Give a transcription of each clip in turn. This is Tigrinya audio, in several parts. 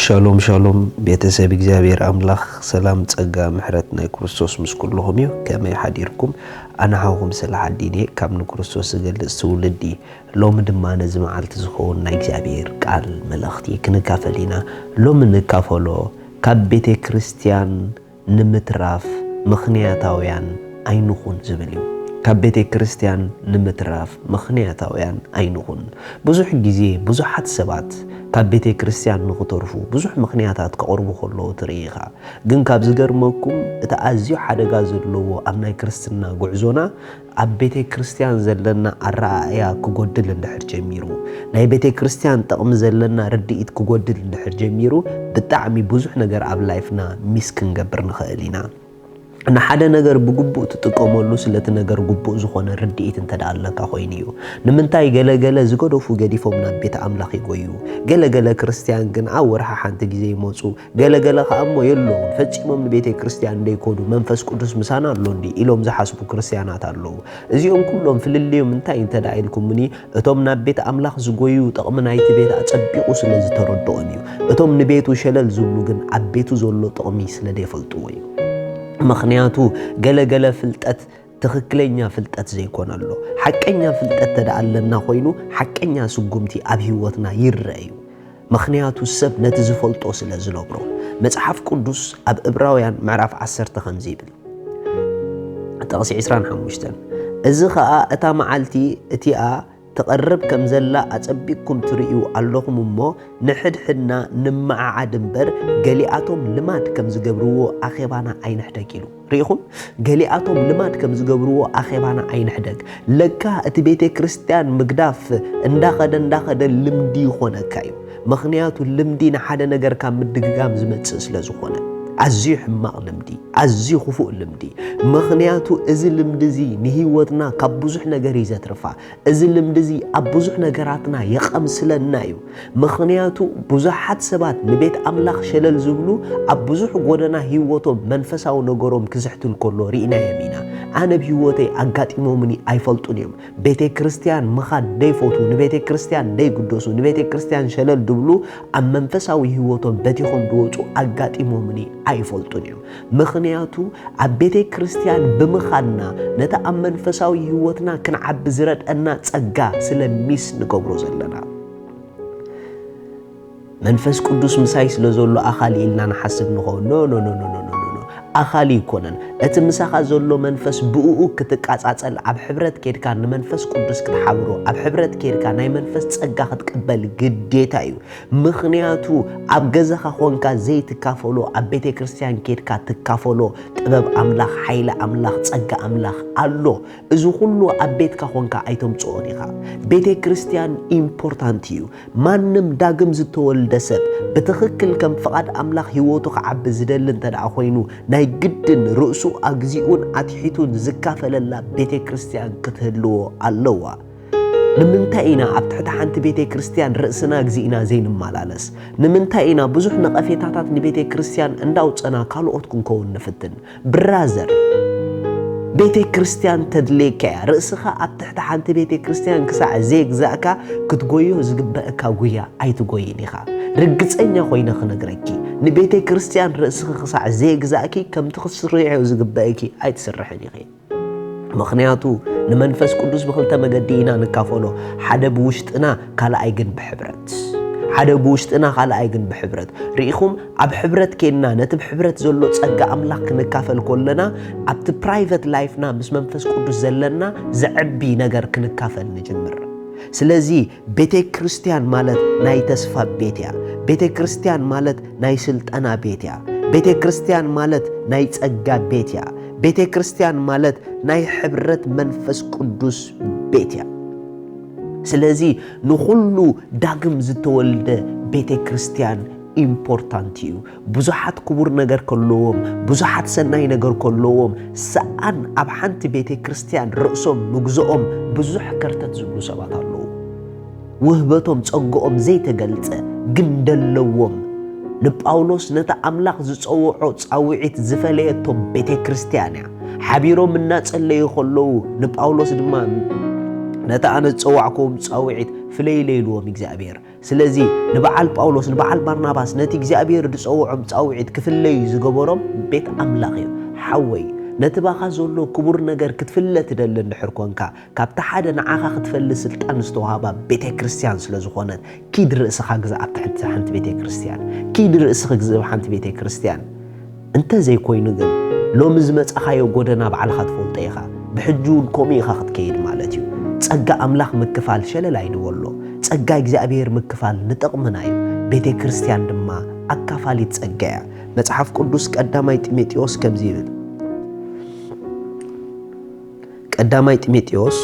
ሻሎም ሻሎም ቤተሰብ እግዚኣብሔር ኣምላኽ ሰላም ጸጋ ምሕረት ናይ ክርስቶስ ምስ ኩልኹም እዩ። ከመይ ሓዲርኩም? ኣነ ሓውኹም ስለ ሓዲን እየ። ካብ ንክርስቶስ ዝገልጽ ትውልዲ። ሎሚ ድማ ነዚ መዓልቲ ዝኸውን ናይ እግዚኣብሔር ቃል መልእኽቲ ክንካፈል ኢና። ሎሚ ንካፈሎ ካብ ቤተ ክርስቲያን ንምትራፍ ምኽንያታውያን ኣይንኹን ዝብል እዩ። ካብ ቤተ ክርስቲያን ንምትራፍ ምኽንያታውያን ኣይንኹን። ብዙሕ ግዜ ብዙሓት ሰባት ካብ ቤተ ክርስቲያን ንኽተርፉ ብዙሕ ምኽንያታት ከቕርቡ ከለዉ ትርኢ ኢኻ። ግን ካብ ዝገርመኩም እቲ ኣዝዩ ሓደጋ ዘለዎ ኣብ ናይ ክርስትና ጉዕዞና ኣብ ቤተ ክርስቲያን ዘለና ኣረኣእያ ክጎድል እንድሕር ጀሚሩ፣ ናይ ቤተ ክርስቲያን ጥቕሚ ዘለና ርድኢት ክጎድል እንድሕር ጀሚሩ፣ ብጣዕሚ ብዙሕ ነገር ኣብ ላይፍና ሚስ ክንገብር ንኽእል ኢና። ንሓደ ነገር ብግቡእ ትጥቀመሉ ስለቲ ነገር ግቡእ ዝኾነ ርድኢት እንተ ደኣ ኣለካ ኮይኑ እዩ። ንምንታይ ገለገለ ዝገደፉ ገዲፎም ናብ ቤት ኣምላኽ ይጎዩ? ገለገለ ክርስትያን ግን ኣብ ወርሒ ሓንቲ ግዜ ይመጹ፣ ገለገለ ኸኣ እሞ የለውን፣ ፈጺሞም ንቤተ ክርስትያን እንደይኮዱ መንፈስ ቅዱስ ምሳና ኣሎ እንዲ ኢሎም ዝሓስቡ ክርስትያናት ኣለዉ። እዚኦም ኩሎም ፍልልዮም እንታይ እንተ ደኣ ኢልኩምኒ፣ እቶም ናብ ቤት ኣምላኽ ዝጎዩ ጥቕሚ ናይቲ ቤት ኣጸቢቑ ስለ ዝተረድኦም እዩ። እቶም ንቤቱ ሸለል ዝብሉ ግን ኣብ ቤቱ ዘሎ ጥቕሚ ስለ ዘይፈልጥዎ እዩ። ምኽንያቱ ገለ ገለ ፍልጠት ትኽክለኛ ፍልጠት ዘይኮነ ኣሎ። ሓቀኛ ፍልጠት ተደኣ ኣለና ኮይኑ ሓቀኛ ስጉምቲ ኣብ ህይወትና ይረአ እዩ። ምኽንያቱ ሰብ ነቲ ዝፈልጦ ስለ ዝነግሮ። መጽሓፍ ቅዱስ ኣብ እብራውያን ምዕራፍ ዓሰርተ ከምዚ ይብል። ጥቕሲ ዕስራን ሓሙሽተን፣ እዚ ኸኣ እታ መዓልቲ እቲኣ ትቐርብ ከም ዘላ ኣጸቢቕኩም ትርእዩ ኣለኹም እሞ፣ ንሕድሕድና ንመዓዓድ እምበር፣ ገሊኣቶም ልማድ ከም ዝገብርዎ ኣኼባና ኣይንሕደግ ኢሉ። ርኢኹም? ገሊኣቶም ልማድ ከም ዝገብርዎ ኣኼባና ኣይንሕደግ። ለካ እቲ ቤተ ክርስቲያን ምግዳፍ እንዳኸደ እንዳኸደ ልምዲ ይኾነካ እዩ። ምኽንያቱ ልምዲ ንሓደ ነገር ካብ ምድግጋም ዝመጽእ ስለ ዝኾነ፣ ኣዝዩ ሕማቕ ልምዲ፣ ኣዝዩ ክፉእ ልምዲ። ምኽንያቱ እዚ ልምዲ እዚ ንህይወትና ካብ ብዙሕ ነገር እዩ ዘትርፋ። እዚ ልምዲ እዚ ኣብ ብዙሕ ነገራትና የቐምስለና እዩ። ምኽንያቱ ብዙሓት ሰባት ንቤት ኣምላኽ ሸለል ዝብሉ ኣብ ብዙሕ ጎደና ህይወቶም መንፈሳዊ ነገሮም ክዝሕትል ከሎ ርኢናዮም ኢና። ኣነ ብህይወተይ ኣጋጢሞምኒ ኣይፈልጡን እዮም። ቤተ ክርስቲያን ምኻድ ደይፈትዉ፣ ንቤተ ክርስቲያን ደይግደሱ፣ ንቤተ ክርስቲያን ሸለል ድብሉ ኣብ መንፈሳዊ ህይወቶም በቲኾም ድወጹ ኣጋጢሞምኒ ኣይፈልጡን እዮም። ምኽንያቱ ኣብ ቤተ ክርስቲያን ብምኻድና ነቲ ኣብ መንፈሳዊ ህይወትና ክንዓቢ ዝረድአና ጸጋ ስለ ሚስ ንገብሮ ዘለና። መንፈስ ቅዱስ ምሳይ ስለ ዘሎ ኣኻሊ ኢልና ንሓስብ ንኸውን። ኖ፣ ኖ፣ ኖ፣ ኖ፣ ኖ፣ ኖ፣ ኖ። ኣኻሊ ይኮነን። እቲ ምሳኻ ዘሎ መንፈስ ብእኡ ክትቃጻጸል፣ ኣብ ሕብረት ኬድካ ንመንፈስ ቅዱስ ክትሓብሮ፣ ኣብ ሕብረት ኬድካ ናይ መንፈስ ጸጋ ክትቅበል ግዴታ እዩ። ምኽንያቱ ኣብ ገዛኻ ኾንካ ዘይትካፈሎ፣ ኣብ ቤተ ክርስቲያን ኬድካ ትካፈሎ። ጥበብ ኣምላኽ፣ ሓይሊ ኣምላኽ፣ ጸጋ ኣምላኽ ኣሎ። እዚ ኩሉ ኣብ ቤትካ ኾንካ ኣይተምጽኦን ኢኻ። ቤተ ክርስቲያን ኢምፖርታንት እዩ። ማንም ዳግም ዝተወልደ ሰብ ብትኽክል ከም ፍቓድ ኣምላኽ ህይወቱ ክዓቢ ዝደሊ እንተ ደኣ ኾይኑ፣ ናይ ግድን ርእሱ ኣግዚኡን ኣትሒቱን ዝካፈለላ ቤተ ክርስቲያን ክትህልዎ ኣለዋ። ንምንታይ ኢና ኣብ ትሕቲ ሓንቲ ቤተ ክርስቲያን ርእስናግዚእና ዘይንመላለስ? ንምንታይ ኢና ብዙሕ ነቐፌታታት ንቤተ ክርስቲያን እንዳውጸና ካልኦት ክንከውን ንፍትን? ብራዘር፣ ቤተ ክርስቲያን ተድልየካ እያ። ርእስኻ ኣብ ትሕቲ ሓንቲ ቤተ ክርስቲያን ክሳዕ ዘይግዛእካ ክትጎዮ ዝግበእካ ጉያ ኣይትጎይን ኢኻ። ርግጸኛ ኮይነ ክነግረኪ፣ ንቤተ ክርስቲያን ርእስኺ ክሳዕ ዘይግዛእኪ ከምቲ ክትስርሕዮ ዝግበእኪ ኣይትስርሕን ኢኺ። ምኽንያቱ ንመንፈስ ቅዱስ ብኽልተ መገዲ ኢና ንካፈሎ፣ ሓደ ብውሽጥና ካልኣይ ግን ብሕብረት። ሓደ ብውሽጥና ካልኣይ ግን ብሕብረት። ርኢኹም፣ ኣብ ሕብረት ኬንና ነቲ ብሕብረት ዘሎ ጸጋ ኣምላኽ ክንካፈል ከለና ኣብቲ ፕራይቨት ላይፍና ምስ መንፈስ ቅዱስ ዘለና ዘዕቢ ነገር ክንካፈል ንጅምር። ስለዚ ቤተ ክርስቲያን ማለት ናይ ተስፋ ቤት እያ። ቤተ ክርስቲያን ማለት ናይ ስልጠና ቤት እያ። ቤተ ክርስቲያን ማለት ናይ ጸጋ ቤት እያ። ቤተ ክርስቲያን ማለት ናይ ሕብረት መንፈስ ቅዱስ ቤት እያ። ስለዚ ንኹሉ ዳግም ዝተወልደ ቤተ ክርስቲያን ኢምፖርታንት እዩ። ብዙሓት ክቡር ነገር ከለዎም፣ ብዙሓት ሰናይ ነገር ከለዎም፣ ሰኣን ኣብ ሓንቲ ቤተ ክርስቲያን ርእሶም ምግዝኦም ብዙሕ ከርተት ዝብሉ ሰባት ኣለዉ። ውህበቶም ጸግኦም ዘይተገልጸ ግን ደለዎም። ንጳውሎስ ነታ ኣምላኽ ዝጸውዖ ጻውዒት ዝፈለየቶ ቤተ ክርስቲያን እያ። ሓቢሮም እናጸለዩ ከለዉ ንጳውሎስ ድማ ነቲ ኣነ ዝጸዋዕክዎም ጻውዒት ፍለይለይ ኢልዎም እግዚኣብሔር። ስለዚ ንበዓል ጳውሎስ፣ ንበዓል ባርናባስ፣ ነቲ እግዚኣብሔር ዝጸውዖም ጻውዒት ክፍለዩ ዝገበሮም ቤት ኣምላኽ እዩ። ሓወይ፣ ነቲ ባኻ ዘሎ ክቡር ነገር ክትፍለ ትደሊ እንድሕር ኮንካ፣ ካብቲ ሓደ ንዓኻ ክትፈሊ ስልጣን ዝተዋህባ ቤተ ክርስቲያን ስለ ዝኾነት፣ ኪድ ርእስኻ ግዛእ ኣብታ ሓንቲ፣ ሓንቲ ቤተ ክርስቲያን። ኪድ ርእስኺ ግዛእ ኣብ ሓንቲ ቤተ ክርስቲያን። እንተ ዘይኮይኑ ግን፣ ሎሚ ዝመጻኻዮ ጎደና ባዕልኻ ትፈልጦ ኢኻ። ብሕጂ እውን ከምኡ ኢኻ ክትከይድ ማለት እዩ። ጸጋ ኣምላኽ ምክፋል ሸለል ኣይንበሎ። ጸጋ እግዚኣብሔር ምክፋል ንጥቕምና እዩ። ቤተ ክርስቲያን ድማ ኣካፋሊት ጸጋ እያ። መጽሓፍ ቅዱስ ቀዳማይ ጢሞቴዎስ ከምዚ ይብል። ቀዳማይ ጢሞቴዎስ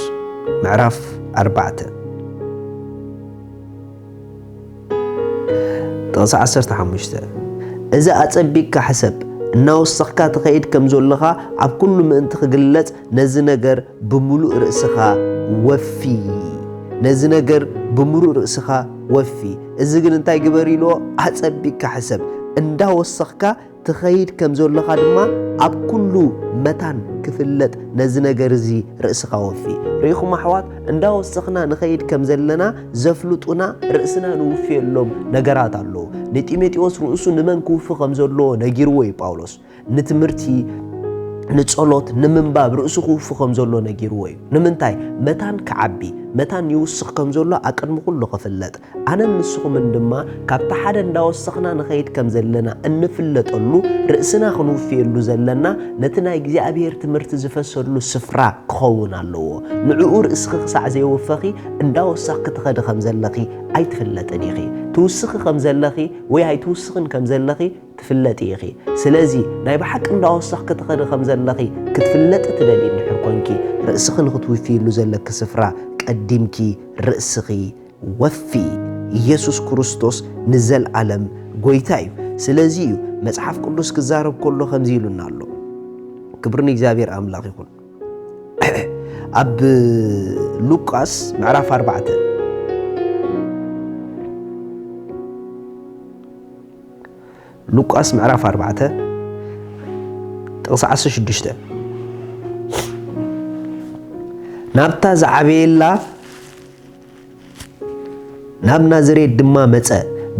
ምዕራፍ ኣርባዕተ ጥቕሲ ዓሰርተ ሓሙሽተ፣ "እዚ ኣጸቢቕካ ሕሰብ፣ እናወሰኽካ ትኸይድ ከም ዘለኻ ኣብ ኩሉ ምእንቲ ክግለጽ፣ ነዚ ነገር ብምሉእ ርእስኻ ወፊ። ነዚ ነገር ብምሉእ ርእስኻ ወፊ." እዚ ግን እንታይ ግበር ኢልዎ? ኣጸቢቕካ ሕሰብ፣ እንዳወሰኽካ ትኸይድ ከም ዘለኻ ድማ ኣብ ኩሉ መታን ክፍለጥ ነዚ ነገር እዚ ርእስኻ ወፊ። ርኢኹም ኣሕዋት፣ እንዳወሰኽና ንኸይድ ከም ዘለና ዘፍልጡና ርእስና ንውፍየሎም ነገራት ኣለዉ። ንጢሞቴዎስ ርእሱ ንመን ክውፊ ከም ዘለዎ ነጊርዎ እዩ ጳውሎስ። ንትምህርቲ፣ ንጸሎት፣ ንምንባብ ርእሱ ክውፊ ከም ዘሎ ነጊርዎ እዩ። ንምንታይ? መታን ክዓቢ፣ መታን ይውስኽ ከም ዘሎ ኣቅድሚ ኩሉ ክፍለጥ። ኣነን ንስኹምን ድማ ካብቲ ሓደ እንዳወሰኽና ንኸይድ ከም ዘለና እንፍለጠሉ፣ ርእስና ክንውፍየሉ ዘለና፣ ነቲ ናይ እግዚኣብሔር ትምህርቲ ዝፈሰሉ ስፍራ ክኸውን ኣለዎ። ንዕኡ ርእስኺ ክሳዕ ዘየወፈኺ እንዳወሰኽኪ ትኸዲ ከም ዘለኺ ኣይትፍለጥን ኢኺ። ትውስኺ ከም ዘለኺ ወይ ኣይትውስኽን ከም ዘለኺ ትፍለጢ ኢኺ። ስለዚ ናይ ብሓቂ እንዳወሰኽኪ ትኸዲ ከም ዘለኺ ክትፍለጢ ትደልዪ እንድሕር ኮንኪ፣ ርእስኺ ንኽትውፍይሉ ዘለኪ ስፍራ ቀዲምኪ ርእስኺ ወፊ። ኢየሱስ ክርስቶስ ንዘልኣለም ጎይታ እዩ። ስለዚ እዩ መጽሓፍ ቅዱስ ክዛረብ ከሎ ከምዚ ኢሉና ኣሎ። ክብሪ ንእግዚኣብሔር ኣምላኽ ይኹን። ኣብ ሉቃስ ምዕራፍ ኣርባዕተ፣ ሉቃስ ምዕራፍ ኣርባዕተ ጥቕሲ ዓሰርተ ሽዱሽተ፣ "ናብታ ዝዓበየላ ናብ ናዝሬት ድማ መጸ።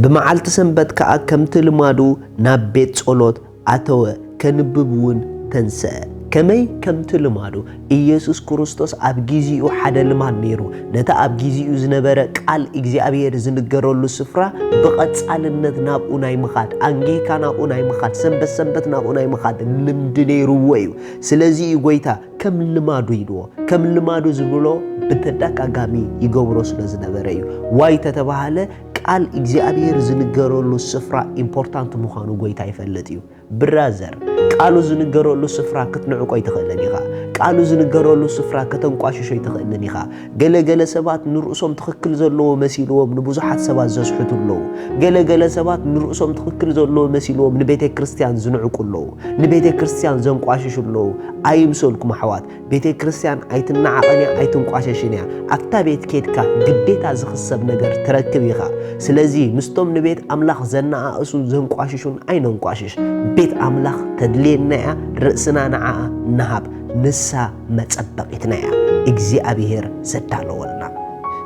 ብመዓልቲ ሰንበት ከኣ ከምቲ ልማዱ ናብ ቤት ጸሎት ኣተወ፣ ከንብብ እውን ተንስአ." ከመይ? ከምቲ ልማዱ። ኢየሱስ ክርስቶስ ኣብ ጊዜኡ ሓደ ልማድ ነይሩ። ነቲ ኣብ ጊዜኡ ዝነበረ ቃል እግዚኣብሔር ዝንገረሉ ስፍራ ብቐጻልነት ናብኡ ናይ ምኻድ፣ ኣንጊህካ ናብኡ ናይ ምኻድ፣ ሰንበት ሰንበት ናብኡ ናይ ምኻድ ልምዲ ነይርዎ እዩ። ስለዚ እዩ ጎይታ ከም ልማዱ ኢልዎ። ከም ልማዱ ዝብሎ ብተደጋጋሚ ይገብሮ ስለ ዝነበረ እዩ። ዋይ ተተባሃለ፣ ቃል እግዚኣብሔር ዝንገረሉ ስፍራ ኢምፖርታንት ምዃኑ ጎይታ ይፈልጥ እዩ። ብራዘር፣ ቃሉ ዝንገረሉ ስፍራ ክትንዕቆ ኣይትኽእልን ኢኻ። ቃሉ ዝንገረሉ ስፍራ ከተንቋሽሾ ኣይትኽእልን ኢኻ። ገለ ገለ ሰባት ንርእሶም ትኽክል ዘለዎ መሲልዎም ንብዙሓት ሰባት ዘስሕቱ ኣለዉ። ገለ ገለ ሰባት ንርእሶም ትኽክል ዘለዎ መሲልዎም ንቤተ ክርስቲያን ዝንዕቁ ኣለዉ። ንቤተ ክርስቲያን ዘንቋሽሹ ኣለዉ። ኣይምሰልኩም ኣሕዋት፣ ቤተ ክርስቲያን ኣይትነዓቐን እያ፣ ኣይትንቋሸሽን እያ። ኣብታ ቤት ኬድካ ግዴታ ዝኽሰብ ነገር ትረክብ ኢኻ። ስለዚ ምስቶም ንቤት ኣምላኽ ዘነኣእሱን ዘንቋሽሹን ኣይነንቋሽሽ። ቤት ኣምላኽ ተድልየና እያ፣ ርእስና ንዓኣ ንሃብ። ንሳ መጸበቒትና እያ፣ እግዚኣብሔር ዘዳለወልና።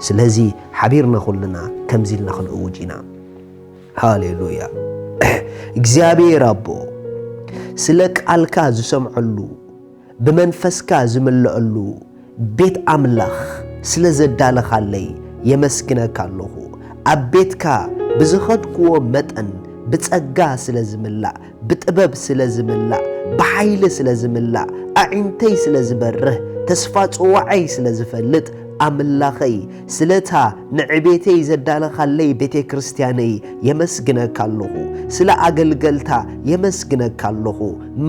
ስለዚ ሓቢርና ኩልና ከምዚ ኢልና ክንእውጅ ኢና። ሃሌሉያ። እግዚኣብሔር ኣቦ፣ ስለ ቃልካ ዝሰምዐሉ፣ ብመንፈስካ ዝምልአሉ ቤት ኣምላኽ ስለ ዘዳለኻለይ የመስግነካ ኣለኹ። ኣብ ቤትካ ብዝኸድክዎ መጠን ብጸጋ ስለ ዝምላእ፣ ብጥበብ ስለ ዝምላእ፣ ብሓይሊ ስለ ዝምላእ፣ ኣዒንተይ ስለ ዝበርህ፣ ተስፋ ጽዋዐይ ስለ ዝፈልጥ፣ ኣምላኸይ፣ ስለታ ንዕቤተይ ዘዳለኻለይ ቤተ ክርስቲያነይ የመስግነካ ኣለኹ። ስለ ኣገልገልታ የመስግነካ ኣለኹ።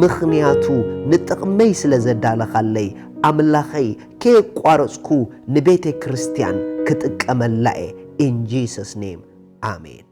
ምኽንያቱ ንጥቕመይ ስለ ዘዳለኻለይ፣ ኣምላኸይ፣ ከየቋረጽኩ ንቤተ ክርስቲያን ክጥቀመላ እየ። In Jesus name, ኣሜን።